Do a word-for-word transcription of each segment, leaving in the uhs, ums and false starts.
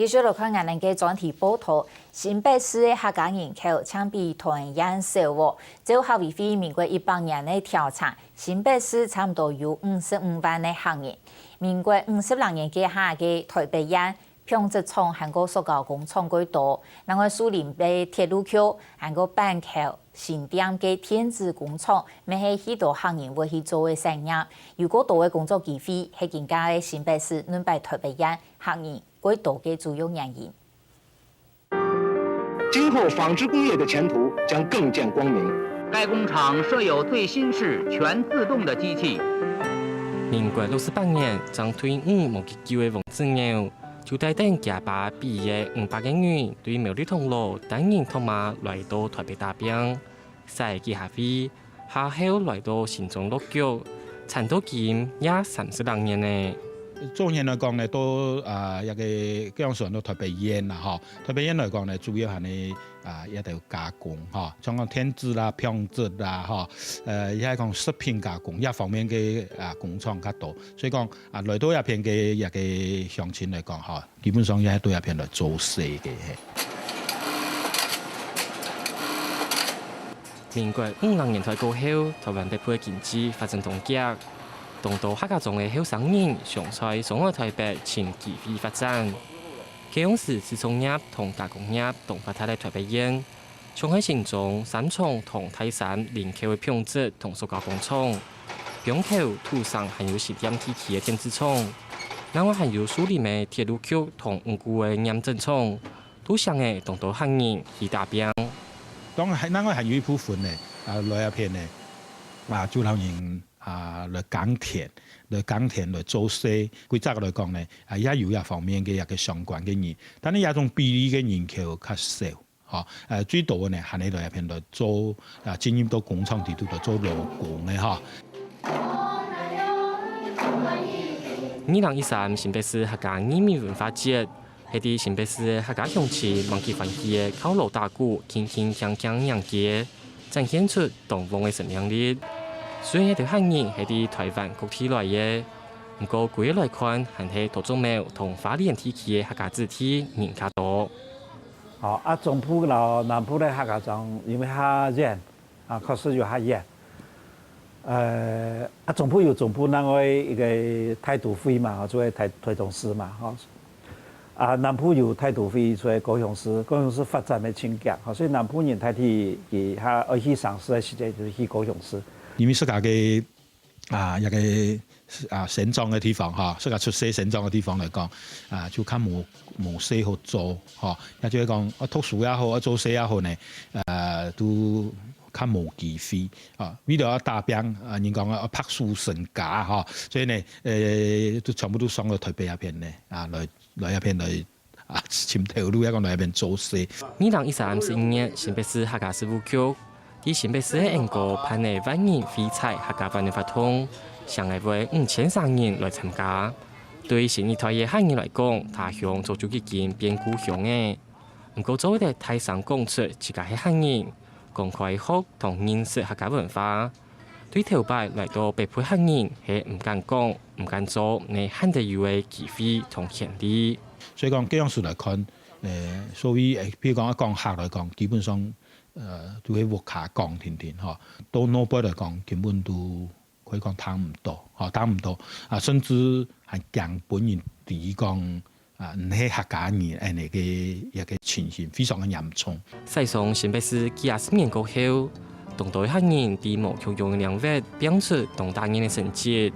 繼續來看𠊎等个專題報導，新北市个客家人口淨比桃園少哦。照客委會民國一百年个調查，新北市差毋多有五十五萬个客人。民國五十零年該下个台北縣紡織廠還過塑膠工廠過多，另外樹林个鐵路局還過板橋、新店个電子工廠，乜係許多客人會去做个產業。有過多个工作機會，係今下个新北市輪擺台北縣客人過多个主要原因。 今后纺织工业的前途将更见光明。该工厂设有最新式全自动的机器。民國六十八年，正退伍無幾久个黃子耀，就帶等厥爸比約五百个人，對苗栗銅鑼單人拖馬來到台北打拚，駛幾下位， 下後來到新莊落腳，產到今也三十零年呢。總結來講呢，到啊一個，比方說到台北縣啦吼，台北縣來講呢，主要還係啊一兜加工吼，像講電子啦、紡織啦吼，呃，也係講食品加工這方面个啊工廠較多，所以講啊來到這片个一個鄉親來講吼，基本上也係對這片來做事个嘿。 民國五零年代過後，台灣北部个經濟發展當遽，當多客家庄个後生人想在上海、台北尋機會發展。該央時製造業同加工業當發達个台北縣，像係新莊、三重同大山林口个紡織同塑膠工廠，枋口、土城還有新店地區个電子廠，另外還有樹林个鐵路局同五股个驗證廠， 都成个當多客人去打拚。當然，另外還有一部分呢，啊，來這片呢，啊，就老人啊來耕田，來耕田來做事。規則來講呢，啊，也有這方面个一個相關个人，但係這種比例个人口較少，吼，呃，最多个呢，還係來這片來做啊，進入到工廠裡肚來做勞工个吼。 二零一三新北市客家義民文化節，係在新北市个客家鄉親滿級歡喜个敲鑼打鼓、輕輕鏘鏘迎接，展現出當旺个生命力。雖然這兜客人係在台灣各地來个，毋過歸個來看，還係桃竹苗同花蓮地區个客家子弟人較多。哦，啊，中部摎南部个客家庄因為較遠， 啊，確實有較遠。呃，啊，中部有中部另外一個大都會嘛，吼，就係台台中市嘛，吼。啊，南部有大都會，就係高雄市，高雄市發展个盡遽，吼，所以南部人大體佢較愛去城市个時節，就去高雄市。因為自家个啊，一個啊生長个地方哈，自家出世生長个地方來講，啊，就較無無事好做，吼，也就係講，啊，讀書也好，啊，做事也好呢，呃，都較無機會，啊，為了愛打拚，啊，人講啊，白手成家哈，所以呢，呃，都全部都上到台北這片呢，啊，來來這片來啊，尋頭路，也講來這片做事。二零一三十一月，新北市客家事務局 在新北市个圓山辦个萬人惠彩客家晚會活動，成个會五千儕人來參加。對新一代个客人來講，他鄉早就已經變故鄉了。毋過做得大聲講出自家係客人，公開學同認識客家文化。對頭擺來到北部客人係毋敢講、毋敢做，乜還得有个機會同權利。所以講，這樣子來看，呃，所以，呃，比如講，講客來講，基本上 呃，都係屋下講定定吼。到外背來講，根本都可以講聽毋到，吼，聽毋到啊，甚至還驚分人知講啊，毋係客家人恁呢个一個情形，非常个嚴重。駛上新北市幾下十年過後，當多客人在無共樣个領域拚出當驚人个成績。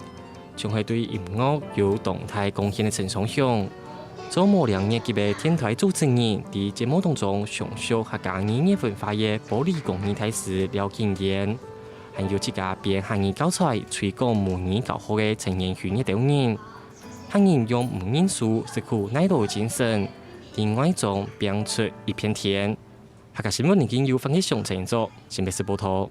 總係對音樂有當大貢獻个陳松雄，做無兩年級个電台主持人，在節目當中詳述客家語言文化个玻璃工藝大師廖景彥，還有自家編客語教材推廣母語教學个陳彥勳這兜人。客人用毋認輸、食苦耐勞个精神，在外庄拚出一片天。客家新聞林金佑、范吉祥製作，新北市報導。